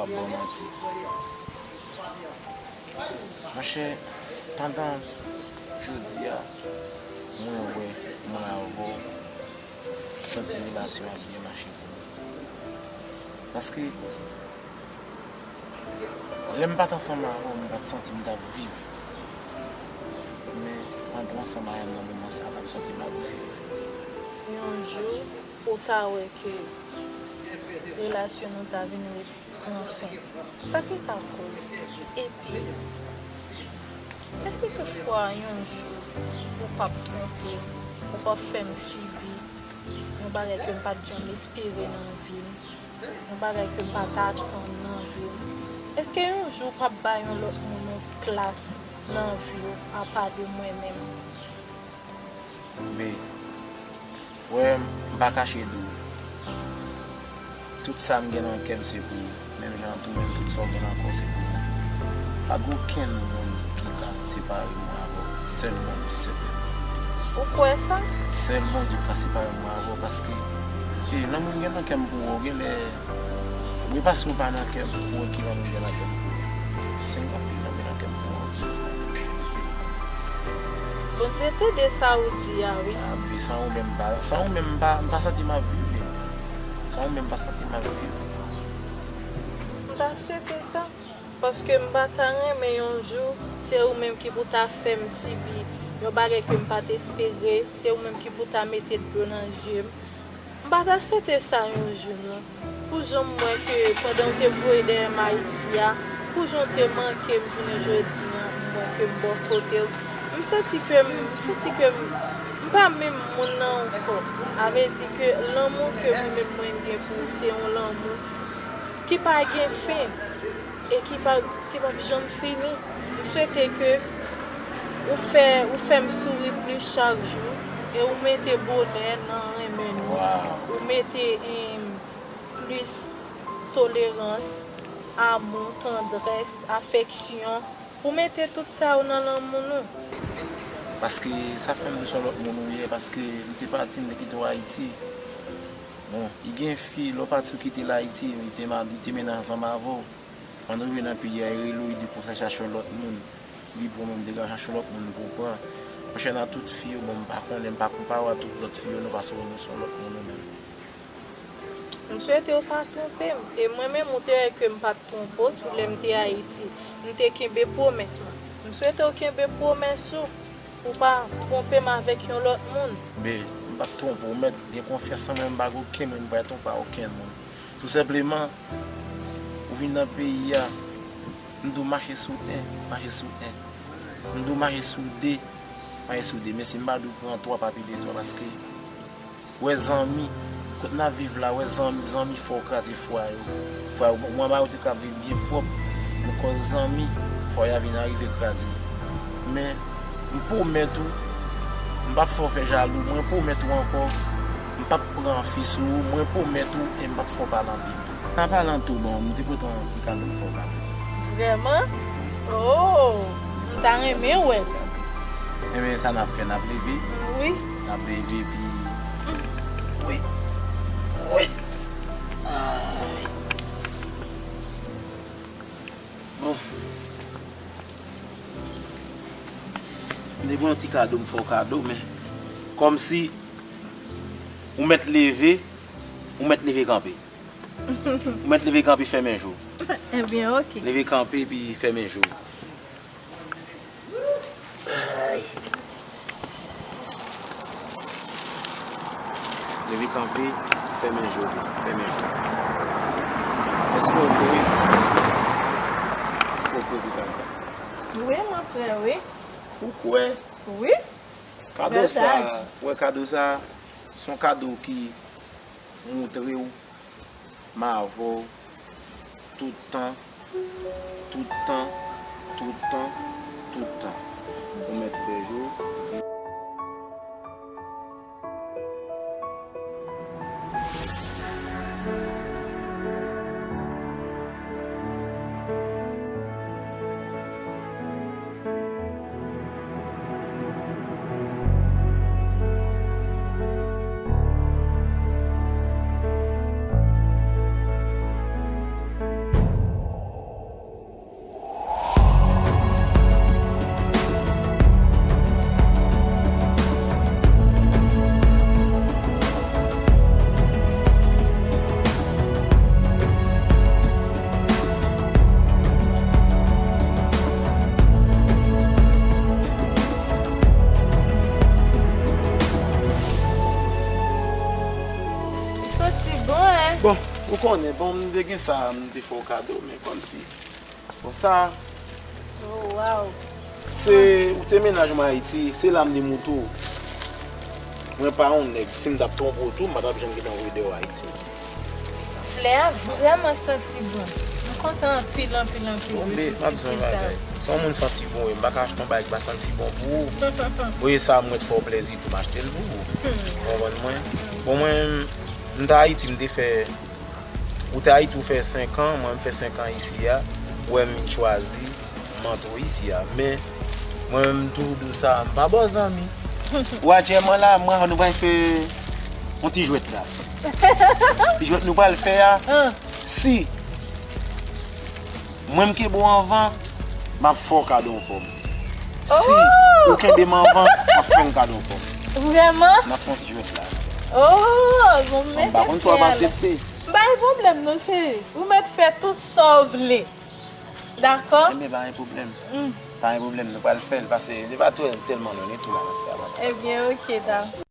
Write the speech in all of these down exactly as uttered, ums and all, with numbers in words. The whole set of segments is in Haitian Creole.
Ap ba w manti. Monchè, pandan jodi a, mwen wè, mwen avè w, m santi relasyon an ap byen mache pou nou. Paske, lè m pa t ansanm avè w, m pa t santi m t ap viv. Men, pandan w ansanm avè m nan moman sa a, m santi m ap viv. Yon jou, ou ta wè ke relasyon nou ta vin ret pran fen. Sa ki ka koz? Epi, èske toutfwa yon jou ou p ap twonpe m, ou p ap fè m sibi yon bagay ke m pa t janm espere nan vi m, yon bagay ke m pa t atann nan vi m? Èske yon jou ou p ap bay yon lòt moun yon plas nan vi w apa de mwen menm? Be, wè, m pa kache di w. Tout sa m gen nan kè m se pou ou. Menm jan tou, menm tout sa w gen nan kò w se pou mwen. Pa gen okenn moun ki ka separe mwen avè w. Sèl Bondye, sèl Bondye. Ou kwè sa? Sèl Bondye ka separe mwen avè w paske, e, lanmou m gen nan kè m pou ou, genlè, ou gen pase w pa nan kè m pou ou, ki lanmou m gen nan kè m pou ou. Se m k ap viv lanmou nan kè m pou ou. Bondye tande sa ou di a, wi. A, men san ou menm m pa, san ou menm m pa, m pa santi m ap viv, men. San ou menm m pa santi m ap viv. M ta swete sa, paske m pa ta renmen yon jou, se ou menm ki pou ta fè m sibi yon bagay ke m pa t espere, se ou menm ki pou ta mete dlo nan je m. M pa ta swete sa yon jou, non. Pou jan m wè ke pandan w te voye dèyè m Ayiti a, pou jan w te manke m jounen jodi a, m wè ke m bò kote w. M santi ke m, m santi ke m, m pa menm moun nan ankò. A vle di ke lanmou ke mwen menm mwen gen pou ou, se yon lanmou ki pa gen fen e ki pa, ki p ap janm fini. M swete ke ou fè, ou fè m souri plis chak jou e ou mete bonè nan renmen nou. Ou mete, em, plis tolerans, amou, tandrès, afeksyon. Ou mete tout sa yo nan lanmou nou. Paske sa fè m di se yon lòt moun ou ye, paske m te pati, m te kite w Ayiti. Bon, li gen fi, lè w pati ou kite l Ayiti, li te ma-, li te mennen ansanm avè w. Pandan w rive nan peyi a, li rele w, li di konsa chache yon lòt moun. Li pran menm degaje chache yon lòt moun pou pran. Monchè, nan tout fi yo, bon, m pa konnen, m pa konpare w a tout lòt fi yo, non, paske w se yon lòt moun ou menm. M swete w pa twonpe m. E mwen menm, ou te wè ke m pa t twonpe w tou lè m te Ayiti. M te kenbe pwomès mwen. M swete w kenbe pwomès ou. Ou pa twonpe m avèk yon lòt moun. Be, m p ap twonpe w, mèt gen konfyans nan mwen, m pa gen okenn moun, m pa twonpe a okenn moun. Tou senpleman, ou vin nan peyi a, m di w mache sou en, mache sou en. M di w mache sou de, mache sou de. Men si m pa di w pran twa, pa pile twa, paske wè zanmi, kote n ap viv la, wè zanmi, zanmi fè w kraze fwaye w. Fwaye w, mwen ba yo te ka viv byen pwòp, men kòz zanmi, fwaye a vin arive kraze. Men, m pwomèt ou, m p ap fè w fè jalou, mwen pwomèt ou ankò, m p ap pran fi sou ou, mwen pwomèt ou, e m p ap fè w pale anpil tou. Nan palan tou, bon, m te pote yon ti kado m fè w kado. Vrèman? Oh! M ta renmen wè. Enben, sa n ap fè, n ap leve? Wi. N ap leve, epi, wi. Wi. Ay. Bon. M te gen yon ti kado m fè w kado, men kòmsi ou mèt leve, ou mèt leve kanpe. Ou mèt leve kanpe, fèmen je w. Ebyen, oke. Leve kanpe, epi fèmen je w. Leve kanpe, fèmen je w, fèmen je w. Èske w prè? Èske w prè pou kado? Wi, mwen prè, wi. Ou kwè? Wi. Kado sa, wè kado sa, se yon kado ki montre w m avè w tout tan, tout tan, tout tan, tout tan. Ou mèt pè je w. Ou konnen, bon, m te gen sa, m te fè w kado, men kòmsi. Bon, sa, Oh, wow. se, ou te mennaj mwen Ayiti, se la m di m ou tou. Mwen pa yon nèg, si m t ap twonpe w tou, m pa t ap janm gentan voye dèyè w Ayiti. Flè a vrèman santi bon. M kontan anpil, anpil, anpil. Bon, men, m ap di w yon bagay. Si yon moun santi bon, wi, m pa ka achte yon bagay ki pa santi bon pou ou. Oye sa, mwen te fè w plèzi tou, m achte l pou ou. Ou konprann mwen? Bon, mwen, m te Ayiti, m te fè Ou te Ayiti, ou fè senk an, mwen m fè senk an isi a. Ou wè m vin chwazi m antre isi a. Men, mwen menm m toujou di w sa, m pa ba w zanmi. Ou wè, atjèlman la, mwen avè w nou pral fè yon ti jwèt la. Ti jwèt nou pral fè a, si mwen m kenbe w anvan, m ap fè w kado yon pòm. Si ou kenbe m anvan, m ap fè w kado yon pòm. Vrèman? N ap fè yon ti jwèt la. Oh, bon, men. M pa konn si w ap aksepte. M pa gen pwoblèm non, cheri. Ou mèt fè tout sa w vle. Dakò? Enben, pa gen pwoblèm. Pa gen pwoblèm, nou pral fè l, paske li pa twè tèlman lwen, li tou la n ap fè a, papa. Ebyen, oke, dakò.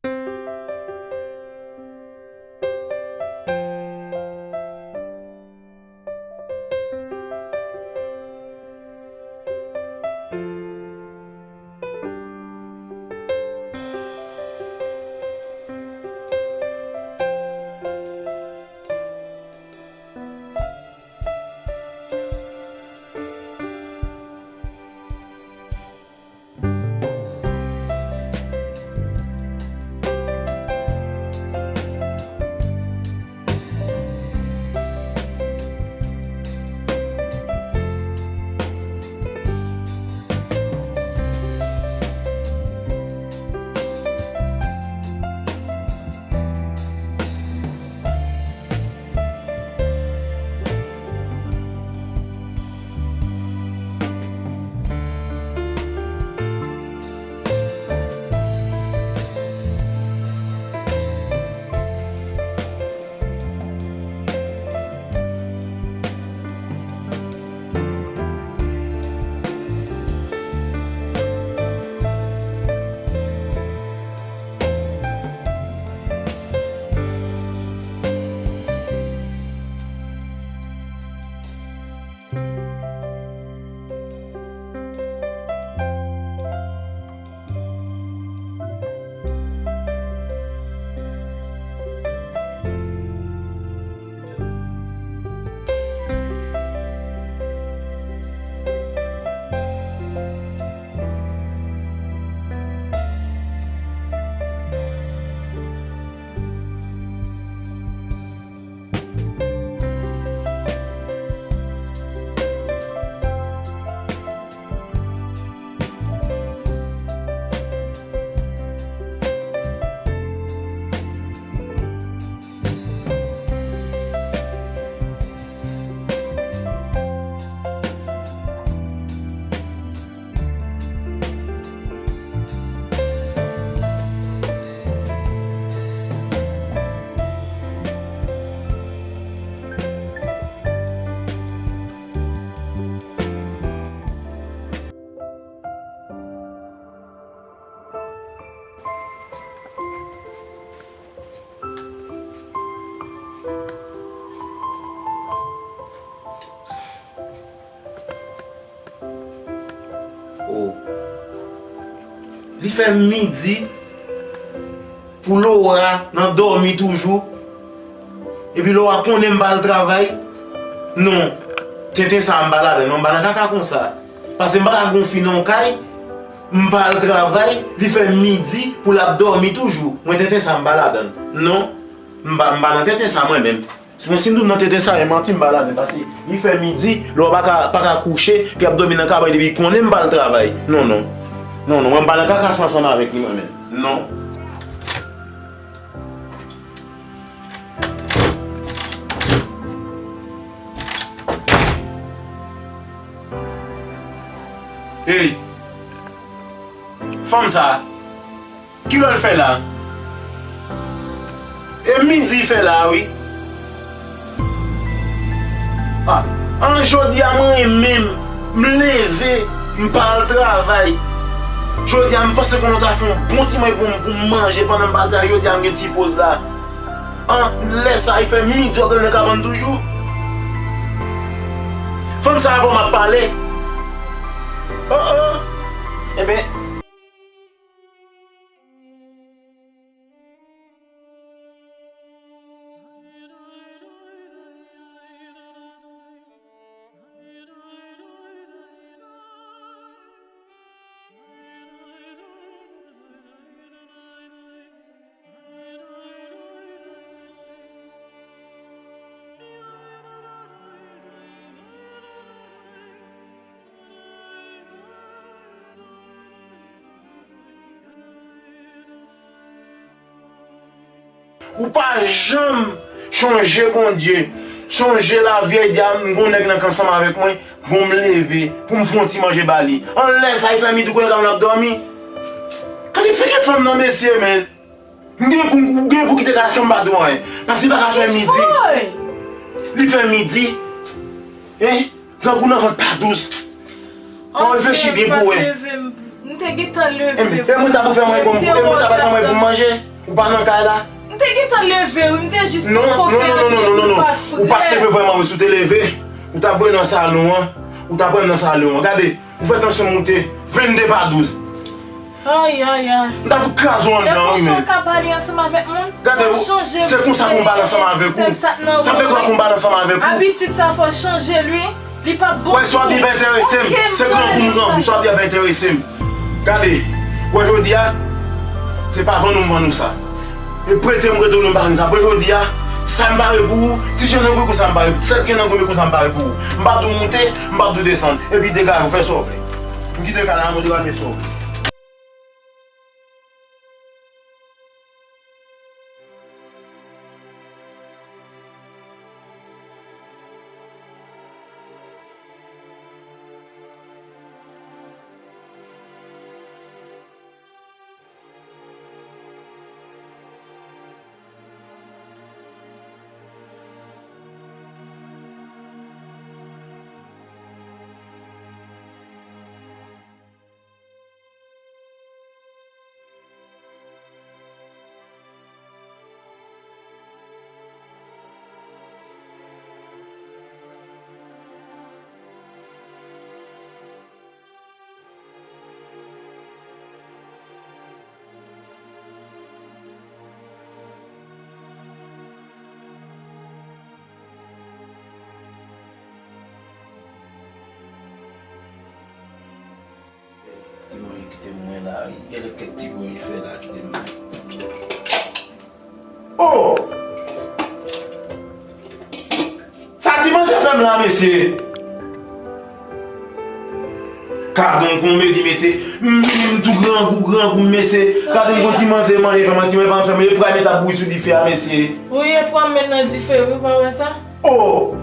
Oh. Li fè midi pou Laura nan dòmi toujou. Epi Laura konnen m pa al travay. Non. Tenten sa a m pa ladan l, non, m pa nan kaka konsa. Paske m pa ka gon fi nan yon kay, m pa al travay, li fè midi pou l ap dòmi toujou. Mwen tenten sa a m pa ladan l. Non. M pa, m pa nan tenten sa a mwen menm. Sinon, si m di w nan tenten sa, e manti m pa ladan l, paske li fè midi, lè w pa ka, pa ka kouche, epi ap dòmi nan kabann, epi konnen m pa al travay. Non, non. Non, non, mwen m pa nan kaka sa ansanm avèk li, mwen menm. Non. Hey! Fanm sa a, kilè l fè la? E midi fè la, wi. Ah, an jodi a mwen menm, m leve, m pa al travay. Jodi a m panse konnen w ta fè yon bon ti manje pou m, pou m manje pandan m pa al travay. Jodi a m gen ti poz la. An, lè sa a, li fè midi w ap dòmi nan kabann toujou. Fanm sa avè w m ap pale. Oh, oh. Enben. Ou pa janm chonje Bondye, chonje lavi a, di a, m gon nèg nan k ansanm avèk mwen, bon m leve pou m fè yon ti manje ba li. Anlè sa, li fè midi w konnen kòman l ap dòmi. Gade figi fanm nan mesye, men. M gen pou, ou gen pou kite kay la san m pa di w anyen. Paske li pa ka fè midi. Li fè midi. Hein? Grangou nan vant pa dous. Fò w reflechi byen pou w wè. M te gentan leve. E mwen ta pou fè mwen pou m, e mwen ta pou fè mwen pou m manje. Ou pa nan kay la. M te gentan leve, wi, m te jis poko fè yon ti kout pa frè. Ou pa t leve vrèman, wi, si w te leve, ou t ap voye nan salon an, ou t ap wè m nan salon an. Gade, ou fè tansyon m moute, vennde pa douz. Ay, ay, ay. M ta fout kraze w anndan, wi, men. Gade, se konsa pou m pale ansanm avèk ou. Sa fè kwa pou m pale ansanm avèk ou? Abitid sa fò chanje l, wi. Li pa bon pou ou. Wè, swa di pa enterese m. Se grangou m grangou, swa di pa enterese m. Gade, wè jodi a, se pa vann ou m vann ou sa. E prete m, prete w, nou pa konn sa. Bon, jodi a, sa m pare pou ou, ti jan nan gwo kou sa m pare pou ou, sèt jan nan gwo kou sa m pare pou ou. M pa di w moute, m pa di w desann. Epi degaje w, fè sa w vle. M kite kay la, mwen degaje, fè sa w vle. Ti mwen kite mwen la, gen lòt kèk ti gwo efè la, kite mwen. Oh! Sa ti manzè fè m la, mesye? Gadon konmedi, mesye. M vini, m tou grangou, grangou, mesye. Gadon kon ti manzè manje fè m, ti manzè pa fè m. E pwa mèt ap bouyi sou dife a, mesye. Wi, e pwa m met nan dife, wi, pa wè sa? Oh!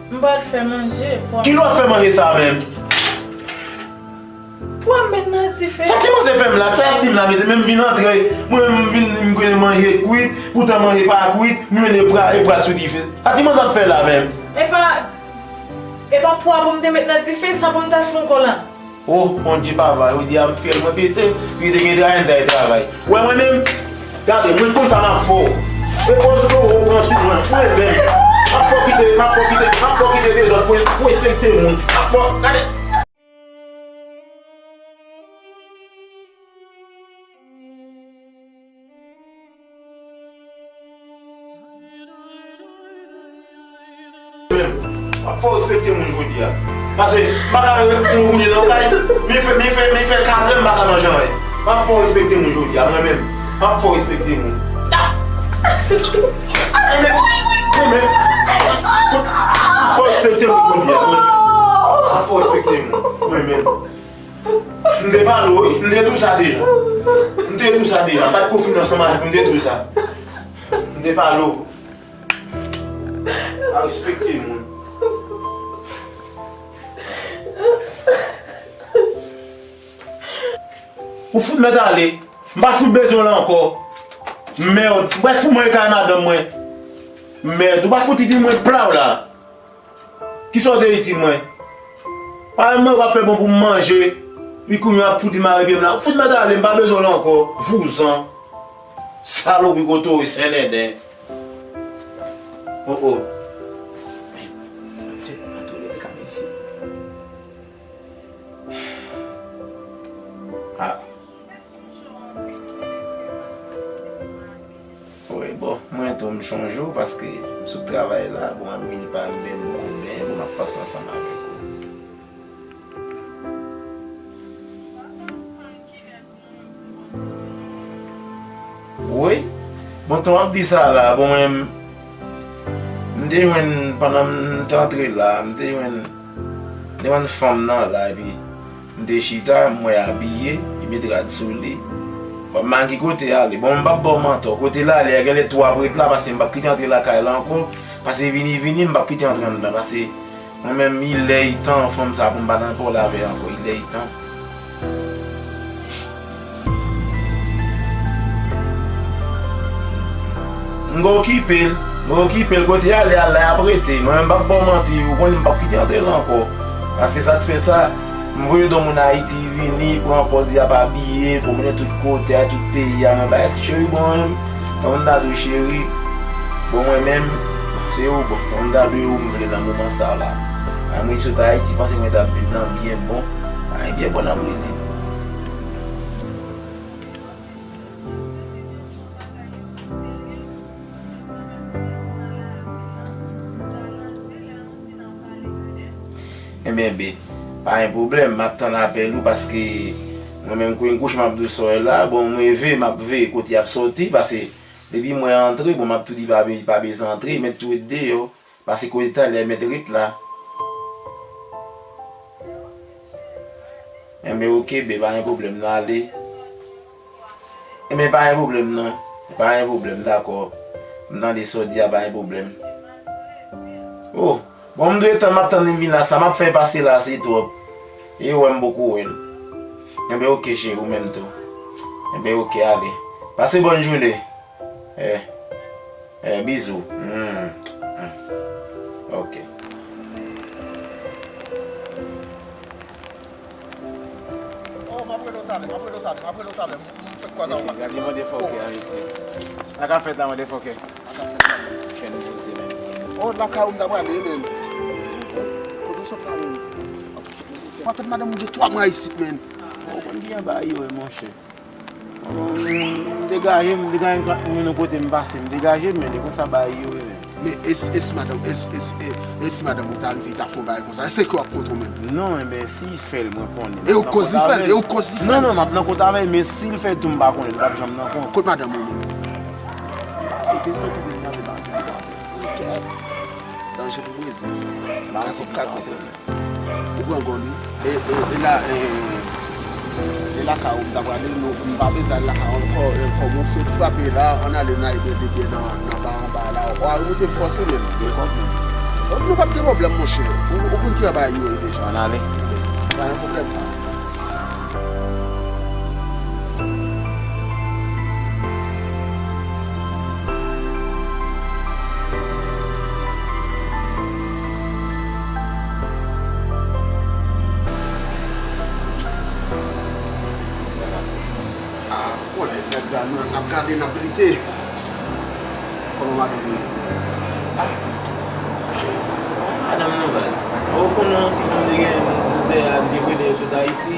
M pral fè manje, pwa. Kilè w ap fè manje sa menm? Pwa m met nan dife. Sa ti manzè fè m la, sa y ap di m la, mesye, men m vin antre, mwen menm m vin di m kote manje kwit, poutan manje pa kwit, m mennen pra, e pral sou dife. Sa ti manzè ap fè la menm? E pa, e pa pwa pou m te met nan dife, sa pou m ta fè ankò la? Oh, Bondye papa, yo di a m fyèl mwen pete, li te gen travay, m ta travay. Wè mwen menm, gade, mwen konn sa m ap fè w. E pòz do w pran sou mwen, mwen menm. M ap fè w kite, m ap fè w kite, m ap fè w kite dezòd pou, pou respekte moun. M ap fè w, gade. Menm, m ap fè w respekte moun jodi a. Pase, m pa ka fè yon woule nan kay. Men fè, men fè, men fè katrè m pa ka manje anyen. M ap fè w respekte moun jodi a, mwen menm. M ap fè w respekte moun. Mwen menm, mwen menm. Fè w respekte moun jodi a, mwen menm. M ap fè w respekte moun, mwen menm. M te pale w, wi. M te di w sa deja. M te di w sa deja. M pa t kou fini ansanm avèk ou, m te di w sa. M te pale w. Pa respekte moun. Ou fout mèt ale. M pa fout bezwen w la ankò. Mèd. M pral fout mwen kay madanm mwen. Mèd. Ou pa fout di mwen pla w la. Kisa w te itil mwen? Pale mwen w ap fè bon pou m manje. Wi kounye a w ap fout mare pye m la. Fout mèt ale, m pa bezwen w la ankò. Vouzan. Salopri kote w ye, sèlèdè. Oh, oh. Tchè, mwen tou leve kanpe isit. Ah. Wi, bon, mwen tou m chonje w paske m sot travay la, bon, m vini pa m benyen, m poko benyen, bon, m ap pase ansanm avèk ou. Wi. Bon, tan w ap di sa la, bon, mwen, m te jwenn, pandan m te antre la, m te jwenn, m te jwenn fanm nan la, epi m te chita, m wè abiye, li met rad sou li. Bon, m pa ki kote ale. Bon, m p ap ba w manti, kote l ale a, genlè tou ap ret la, paske m p ap kite antre lakay la ankò, paske vini, vini, m p ap kite antre anndan, paske mwen menm, il est temps, fanm sa pou m pa nan pòl avè ankò, il est temps. M gen okipe l, m gen okipe l, kote y ale a la y ap rete. Mwen menm m p ap ba w manti, ou konnen m p ap kite antre la ankò. Paske sa k fè sa, m voye do moun Ayiti vini, pran pòz y ap abiye, pwomennen tout kote a, tout peyi a, mwen pa èske cheri bon menm. Tankou m ta di w cheri, bon mwen menm, se ou bon. Tankou m ta di w m vle nan moman sa la. A mwen sot Ayiti, panse mwen t ap viv nan byen bon. Pa gen byen bon nan Brezil. Enben, be, pa gen pwoblèm, m ap tann apèl ou paske mwen menm kwen kouche m ap di w sa w la, bon, m reve, m ap veye kote y ap sòti, paske depi mwen antre, bon, m ap tou di pa be-, pa bezwen antre, mèt tou ret deyò. Pase kote talè mèt ret la. Enben, oke, be, pa gen pwoblèm, nou ale. Enben, pa gen pwoblèm, non. Pa gen pwoblèm, dakò. M tande sa w di a, pa gen pwoblèm. Oh, bon, m dwe tann, m ap tann li vin la, sa m ap fè pase la, se twòp. E wè m poko wè l. Enben, oke, cheri, ou menm tou. Enben, oke, ale. Pase bòn jounen. Eh, eh, bizou. Hmm, hmm. Ok. Oh, m ap rele w talè, m ap rele w talè, m ap rele w talè. M, m fèk kwaze avèk ou. Gade motherfucker an isit. Sa k ap fèt la, motherfucker? Sa k ap fèt la, menm? Chèn poze, menm. Oh, lakay ou m ta prale, menm. Kote w sot la, menm? W ap fè madanm ou gen twa mwa isit, menm. Bon, ou konn ki jan bagay yo ye, monchè. M degaje m, m degaje m, kat moun yon kote m pase, m degaje m, men de konsa bagay yo ye, men. Men e si, e si madanm, e si, e si, e, e si madanm ou ta rive, ta fè yon bagay konsa, èske w ap kontan menm? Non, enben, si l fè l, mwen konnen. E ou koz li fè l, e ou koz li fè l? Non, non, m ap nan kont avè l, men si l fè l tou, m pa konnen, li p ap janm nan kont. Kot madanm ou menm? Kote sa ki vin gade baz li gade? Kèt. Danje pou Brezil. Bagay se ka konprann. Ou pran gòl wi. E, e, e la, e, e lakay ou m ta prale, nou, m pa bezwen al lakay ou ankò, e, kòm ou sot frape la, ann ale n al bwè de byè nan, nan ba anba la. Ou a remoute fòs ou menm. Mwen konprann. Donk nou p ap gen pwoblèm, monchè. Ou, ou konn kijan bagay yo ye deja. Ann ale. Pa gen pwoblèm. Ah, konnen nèg la, nou, n ap gade, n ap lite. Kòman madanm ou ye? Ah, cheri, madanm nan baz. Ou konnen yon ti fanm te gen, ti dèyè a, m te voye dèyè sot Ayiti.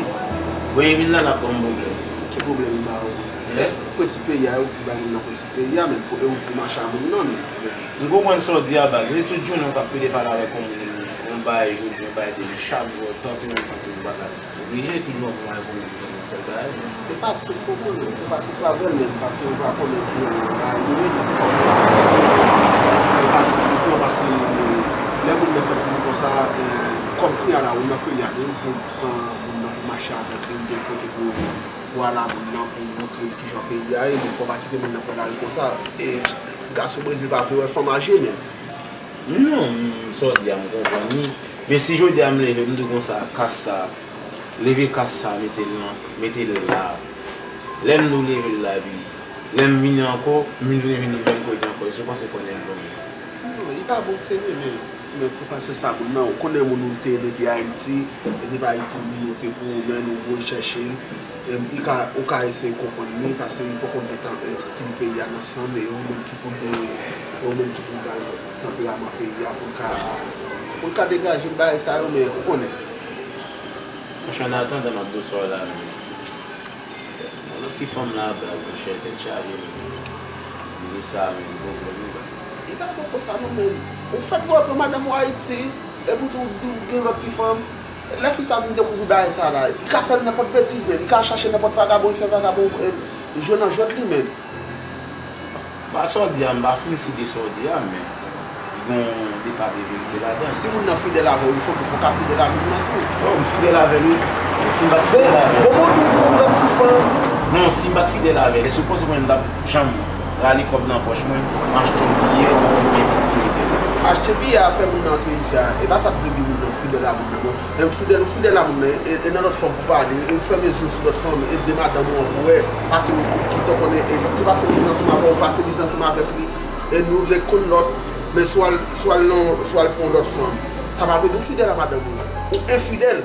Bon, e vin la, l ap ban m pwoblèm. Ki pwoblèm li ba ou? Hein? Prensip peyi a, yo ki bay moun nan prensip peyi a, men pou, e ou pou mache a moun nan, men. M konprann sa w di a baz. E tout jounen w t ap pede pale avèk yon moun, yon bagay jodi, yon bagay demen, chak jou w tante yon, tante yon bagay. Oblije, tout jounen w ap pale pou yon moun, yon sèl bagay. E pasyans pou moun, e pasyans avè l menm, paske ou pa konnen ki bagay li ye, fòk ou pasyans avè l. E pasyans pou pran, paske lè moun nan fèk vini konsa, e, kòm kounye a la, ou nan feyad, ou pou pran moun nan pou mache avèk li, gen kote pou Vwala, moun nan pou montre l kijan peyi a ye, men fò w pa kite moun nan pran lari konsa. E gason Brezil pa vle wè fanm aje menm. Non, m, sa w di a, m konprann li. Men si jodi a m leve, m di w konsa, kas sa, leve kas sa, mete l nan, mete l la. Lè m di w leve l la, epi lè m vini ankò, m vin tounen vini menm kote ankò. Èske w panse konnen l bon? Non, li pa bon serye, men, men pou pase sa moun nan, ou konnen moun ou te ye depi Ayiti, e depi Ayiti moun ou te pou ou, men nou voye chèche l. Em, li ka, ou ka eseye konprann li, paske li poko gen tan, em, stil peyi a nan san l, e ou menm ki pou te, e ou menm ki pou ba l Tanperaman peyi a pou l ka, pou l ka degaje l bagay sa yo, men ou konnen. Monchè, an atandan, m ap di w sa w la menm. Yon lòt ti fanm la, baz, monchè, tèt chaje, menm. M di w sa, menm, bon, bon, bon, baz. Li pa bon konsa, non, menm. Ou fèk vòlè pran madanm ou Ayiti, epi tou, ou di w gen lòt ti fanm. Lè fi sa vin dekouvri bagay sa la, li ka fè nenpòt betiz, menm. Li ka chache nenpòt vagabon, li fè vagabon, eh, jwe nan jwèt li, menm. Ba sa w di a, m pa founi si de sa w di a, men li gen yon de pa de verite ladan l. Si moun nan fidèl avè w, il faut que fò w ka fidèl a moun nan tou. Oh, m fidèl avè l, wi. Si m pa t fidèl avè l. Bon, bon, bon, bon, lòt ti fanm. Non, si m pa t fidèl avè l, èske w panse mwen m t ap janm rale kòb nan pòch mwen, m achte yon biyè, mwen menm ki mete l? Achte biyè a fè moun nan antre isi a. E pa sa k vle di moun nan fidèl a moun nan, non. Menm fidèl ou fidèl a moun nan, e, e nan lòt fanm pou pale, e fèmen je w sou lòt fanm, e de madanm ou an pou wè, pase w kite w konnen, e li te pase mizè ansanm avè w, pase mizè ansanm avèk li, e nou lè konn lòt, men swa l, swa l nan, swa l pran yon lòt fanm. Sa pa vle di w fidèl a madanm ou, ou enfidèl.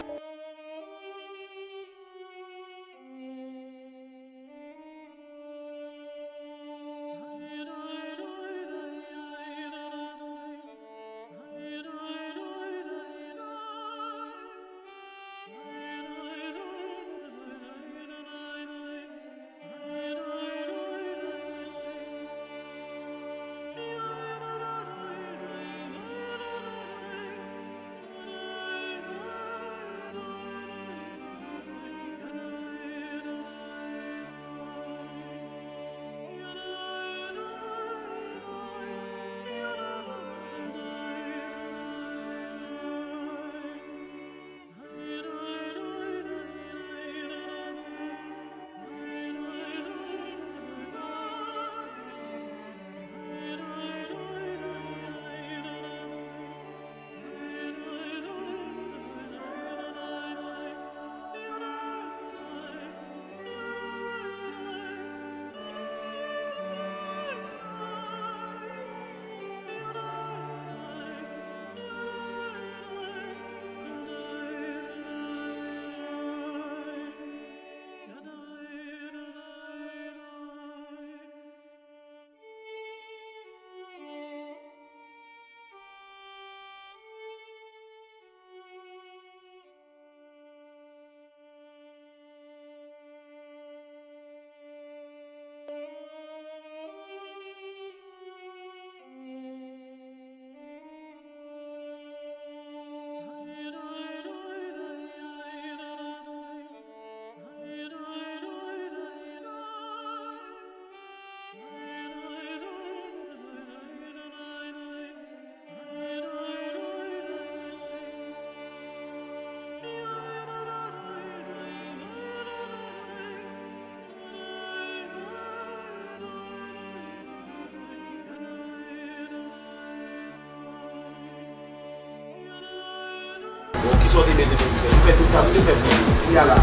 Bon, kisa w te bezwen pou m fè? M fè tout sa m te fè pou ou. Kounya la,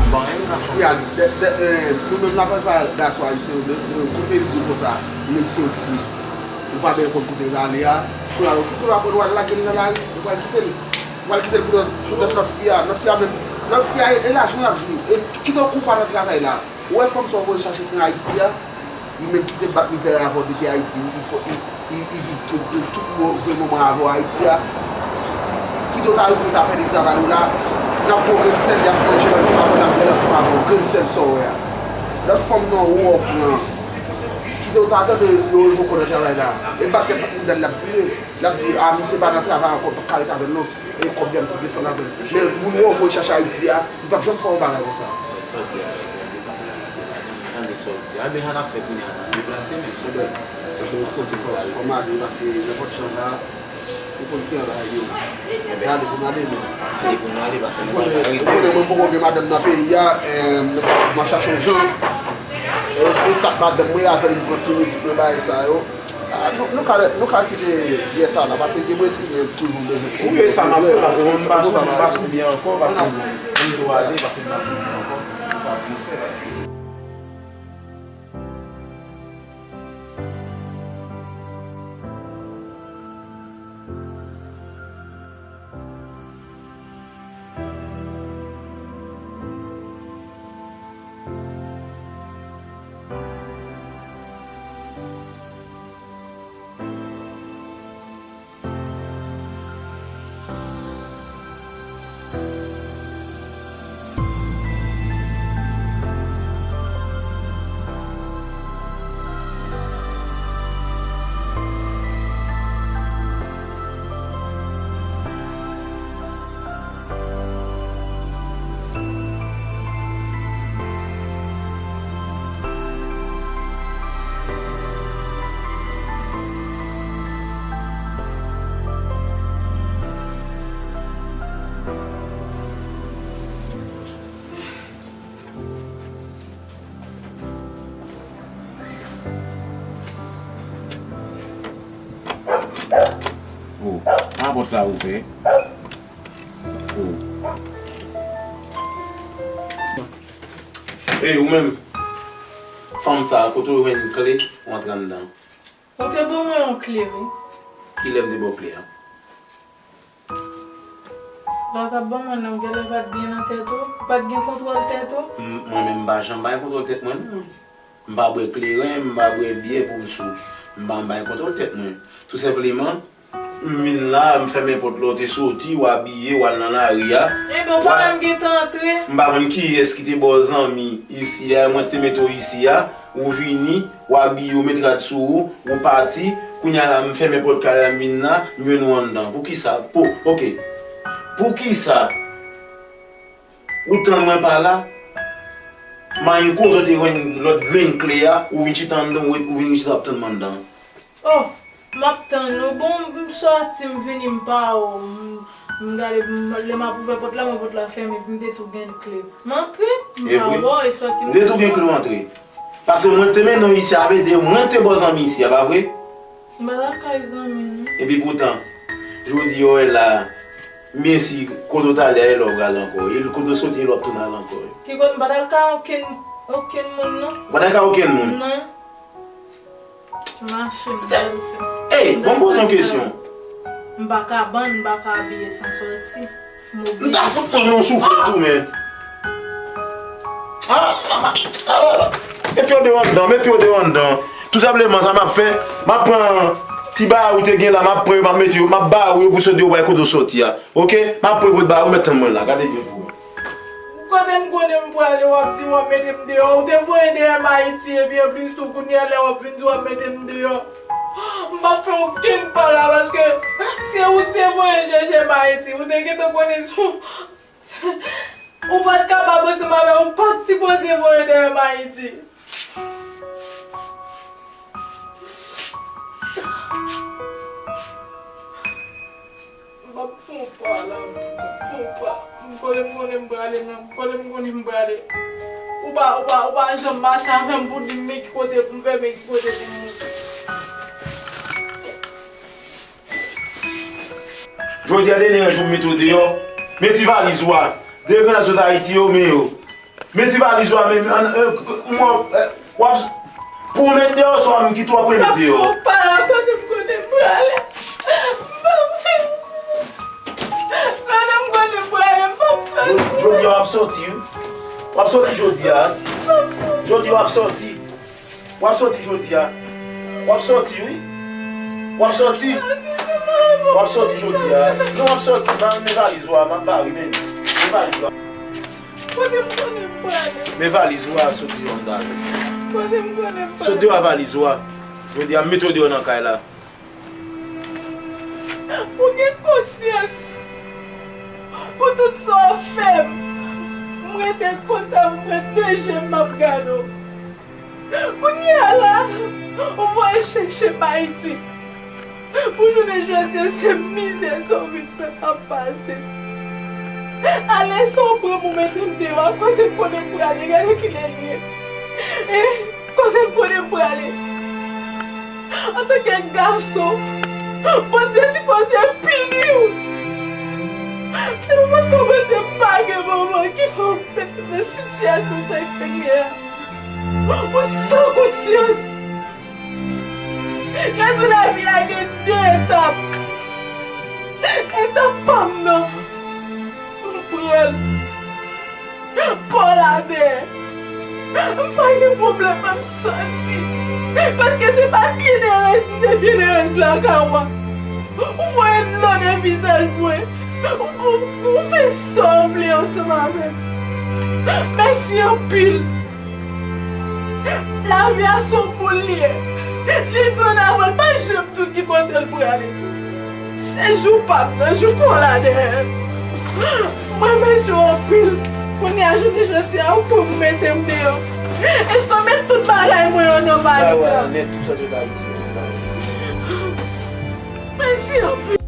kounya, dè, dè, eh, nou menm la, pa, pa gason ayisyen, de, de, kote l di konsa, mesye w di, ou pa byen konn kote l prale a, kounya la, ou tout moun aprann w al lage l nan lari, ou pral kite l. Ou pral kite l poutèt, poutèt lòt fi a, lòt fi a menm, lòt fi a e, e lajan l ap jwi, e kite w kou pa nan travay la. Ou wè fanm sa w voye chache pran Ayiti a, li menm ki te bat mizè avè w depi Ayiti, li fò, li, li, li viv tout, li tout move moman avè w Ayiti a. Kite w ta rive w ta pèdi travay ou la, n ap pran w grenn sèl, y ap manje l ansanm avè w, n ap bwè l ansanm avè w, grenn sèl sa w wè a. Lòt fanm nan ou wè w pran, kite w ta tande yo revoke w nan travay la. E pa kèk bat medal l ap vire, l ap di, a, misye pa nan travay ankò, m p ap ka ret avè l non. E kòb li a m t ap defann avè l. Men moun ou voye chache Ayiti a, li p ap janm fè yon bagay konsa. Sa w di a, li pa gen verite ladan l. Tande sa w di a. Ebyen, sa n ap fè kounye a, n ap deplase menm, paske, ebyen, fò, fò, fò m ale, paske nenpòt jan la, ou konn ki bagay yo. Ebyen, ale pou n ale, men. Pase pou n ale, paske nou pa ka rete. Ou konnen mwen poko gen madanm nan peyi a, eh, m ap chache yon jan. E, e sa k madanm mwen avè l, m pran ti mizik mwen, bagay sa yo. Ah, nou, nou ka, nou ka kite vyè sa la, paske gen Brezilyen toujou bezwen ti. Wi, e sa m ap fè, paske mwen m pa sou, m pa sou byen ankò, paske m tou ale, paske m pa sou byen ankò. E sa pou m fè, paske Pòt la ouvè. Oh. Ey, ou menm, fanm sa, kote w jwenn kle, w antre anndan? Ou te ban mwen yon kle, wi. Kilè m te ba w kle a? Lè w t ap ban mwen nan, genlè w pa t byen nan tèt ou, ou pa t gen kontwòl tèt ou. M-, mwen menm, m pa janm bay kontwòl tèt mwen, non. M pa bwè kleren, m pa bwè byè pou m sou. M pa, m bay kontwòl tèt mwen. Tou senpleman, m vin la, m fèmen pòt la, w te soti, w abiye, w al nan lari a. Enben, w pa menm gentan antre. M pa konn kiyès ki te ba w zanmi isi a, mwen te mete w isi a, ou vini, w abiye, w met rad sou ou, ou pati. Kounye a la, m fèmen pòt kay la, m vin la, m jwenn ou anndan. Poukisa? Po, oke. Poukisa? Ou tann mwen pa la? Manyen kote w te jwenn lòt grenn kle a, ou vin chita anndan, ou, ou vin chita ap tann mwen anndan. Oh, m ap tann ou. Bon, m sòti, m vini, m pa wè w. M, m gade, m, lè m ap ouvè pòt la, m wè pòt la fèmen, epi m te tou gen kle. M antre, m pa wè w, e sòti m. Ou te tou gen kle w antre. Paske mwen te mennen w isi avè de, mwen te ba w zanmi isi a, pa vre? M pa t al kay zanmi m, non. Epi poutan, jodi a w la, men si kote w t ale a, e la w pral ankò. E kote w soti, e la w ap tounen al ankò. Ki kote? M pa t al kay okenn, okenn moun, non. Ou pa t al kay okenn moun? Non. Mache, m pral fè. Ey, ban m poze yon kesyon. M pa ka bann, m pa ka abiye san sòti. M ta fout mwen yon souflèt tou, men. Ah, ah, ah, ah. Met pye w deyò anndan, met pye w deyò anndan. Tou senpleman, sa m ap fè, m ap pran ti bagay ou te gen la, m ap pran yo, m ap mete yo, m ap ba ou yo pou sot yo, bay kote w soti a. Oke? M ap pran yo pou ba ou, mèt tann mwen la. Gade byen pou ou. Kote m konnen m prale, w ap di w ap mete m deyò. Ou te voye dèyè m Ayiti, epi anplis tou, kounye a lè w ap vin di w ap mete m deyò. M p ap fè okenn pa la, paske se ou k te voye chèche m Ayiti. Ou te gentan konnen sou Ou pa t kapab ansanm avè l, ou pa t sipoze voye dèyè m Ayiti. M p ap fè yon pa la, m p ap fè yon pa. M konnen m konnen m prale, men m konnen m konnen m prale. Ou pa, ou pa, ou pa janm mache avè m pou di m men ki kote pou m fè, men ki kote pou m moute. Jodi a dènye jou m mete w deyò. Men ti valiz ou a. De grenn sot Ayiti yo, men yo. Men ti valiz ou a, men, an, e, k-, k-, mwen, e, w ap s-, pou w met deyò, swa m kite w ap met deyò. M ap fè w pa la, kote m konnen m prale. M p ap, kote m konnen m prale, m p ap fè. Jodi, jodi a w ap sòti, wi. W ap sòti jodi a. Jodi a w ap sòti. W ap sòti jodi a. W ap sòti, wi. W ap sòti. W ap sòti jodi a. Non, w ap sòti. Men valiz ou a, m ap bare, men. Men valiz ou a. Kote m konnen m prale? Men valiz ou a, sot deyò anndan. Kote m konnen m prale? Sot deyò a valiz ou a. Jodi a, m mete w deyò nan kay la. Ou gen konsyans pou tout sa w fè m. M rete konsa, m pran de je m, m ap gade w. Kounye a la, ou voye chèche m Ayiti. Pou jounen jodi a, se mizè sa w vin fè m ap pase. Ale sa w pran pou mete m deyò a, kote m konnen m prale, gade kilè l ye. E kote m konnen m prale. Antanke gason, Bondye sipoze pini w. Se pa paske w panse m pa gen manman ki fè w met nan sitiyasyon sa k te ye a. Ou san konsyans. Yo di lavi a gen de etap. Etap pa m nan, m pran l. Kò la dèyè. M pa gen pwoblèm, m ap sòti. Paske se pa byenerèz m te byenerèz lakay ou a. Ou voye dlo nan vizaj mwen. Ou, ou, ou fè sa w vle ansanm avè m. Mèsi anpil. Lavi a se yon boul li ye. Li di annavan, l pa janm di w ki kote l prale. Se jou pa m nan, jou pa w la dèyè. Mwen mèsi w anpil. Kounye a, jounen jodi a, ou pran pou mete m deyò. Èske w met tout bagay mwen yo nan valiz la? Mèsi anpil.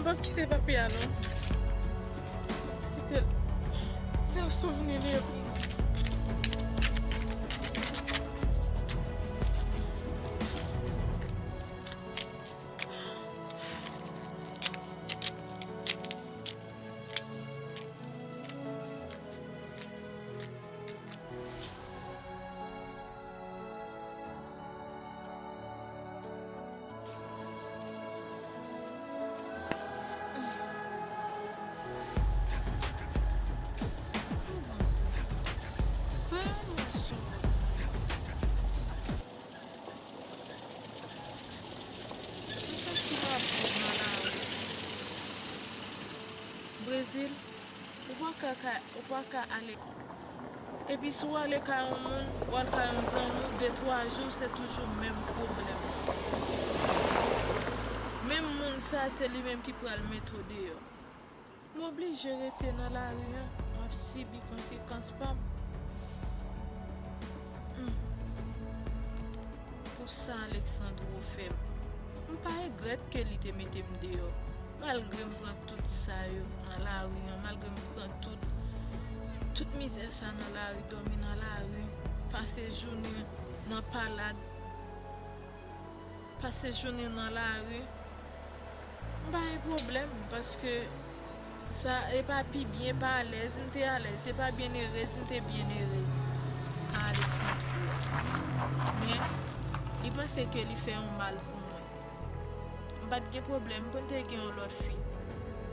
Mwen kite papi a non. Kite l. Se yon souvni li ye pou mwen. Brezil, ou pa ka, ka, ou pa ka ale. Epi si w ale kay yon moun, w al kay yon zanmi w, de twa jou, se toujou menm pwoblèm. Menm moun sa, se li menm ki pral mete w deyò. M oblije rete nan lari a, m ap sibi konsekans pa m. Hmm. Pou sa Alexandro fè m, m pa regrèt ke li te mete m deyò. Malgre m pran tout sa yo nan lari an, malgre m pran tout, tout mizè sa nan lari, dòmi nan lari, pase jounen nan palad, pase jounen nan lari, m pa gen pwoblèm, paske sa, e pa pi byen, pa alèz, m te alèz, se pa byenerez, m te byenerez a Alexandro. Men, li panse ke li fè yon mal pou mwen. M pa t gen pwoblèm pou n te gen yon lòt fi.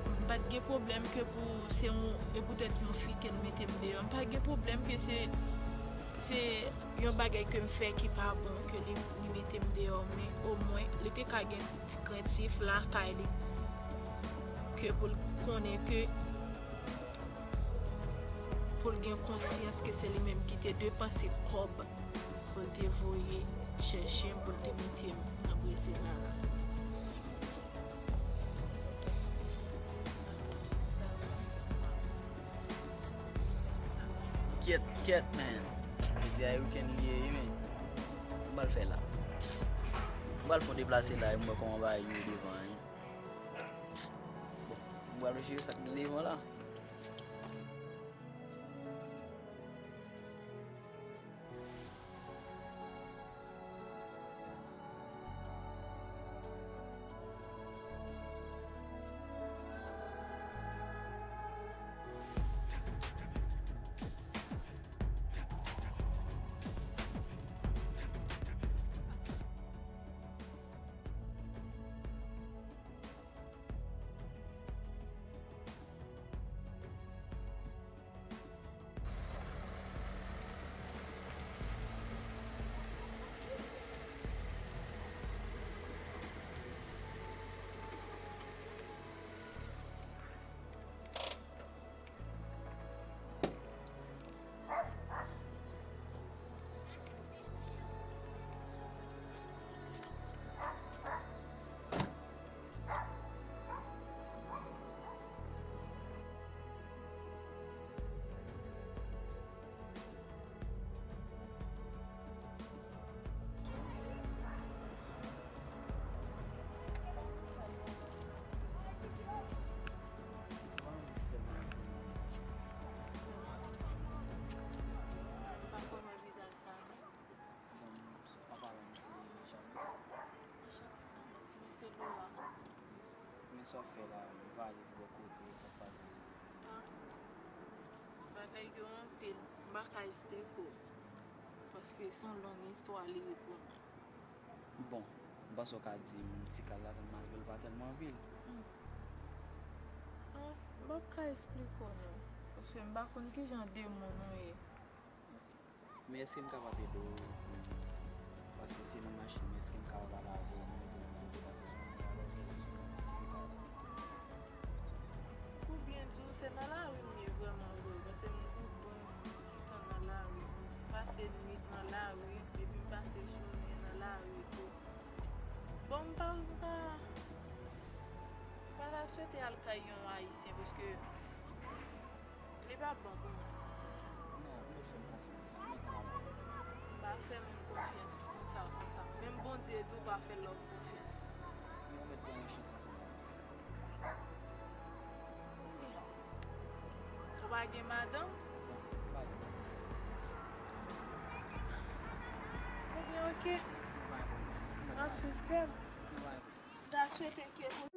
M pa t gen pwoblèm ke pou se yon, e poutèt yon fi ke l mete m deyò. M pa t gen pwoblèm ke se, se yon bagay ke m fè ki pa bon, ke li, li mete m deyò, men omwen, li te ka gen ti krentif lakay li, ke pou l konnen ke, pou l gen konsyans ke se li menm ki te depanse kòb pou l te voye chèche m, pou l te mete m nan Brezil la. Kyèt, kyèt, man. Jodi a e wikenn li ye, wi, men. M pral fè la. M pral fè yon deplase la, e m wè kòman bagay yo ye devan, wi. Bon, m pral jere sa k gen devan la. Bon, papa m se James. Anchante, James. Mwen se Laura. Men sa w fè la, valiz bò kote, sa k pase? Ah, bagay yo anpil. M pa ka esplike w. Paske se yon long istwa li ye pou mwen. Bon, m panse w ka di m ti kal la, malgre l pa tèlman anpil. Hmm. Ah, m p ap ka esplike w non. Paske m pa konn kijan de moun ou ye. Men èske m kapab ede w? Paske se nan machin, men èske m kapab ale avè w, mwen mete w nan kote, paske jan m wè a la, ou gen lè sou mwen, m kapab. Pou byen di w, se nan lari m ye vrèman vre, paske m gon bon ti tan nan lari. M pase nwit nan lari, epi m pase jounen nan lari tou. Bon, m pa, m pa, m pa ta swete al kay yon Ayisyen, paske li pa bon pou mwen. Non, ou mèt fè m konfyans. Mwen konn ale. Pa fè moun konfyans konsa, konsa. Menm Bondye di w pa fè lòm konfyans. Men ou mèt pran yon chans ansanm avè m, sè. Gen madanm? Ebyen, oke. M ap swiv kè m. M ta swete ke pou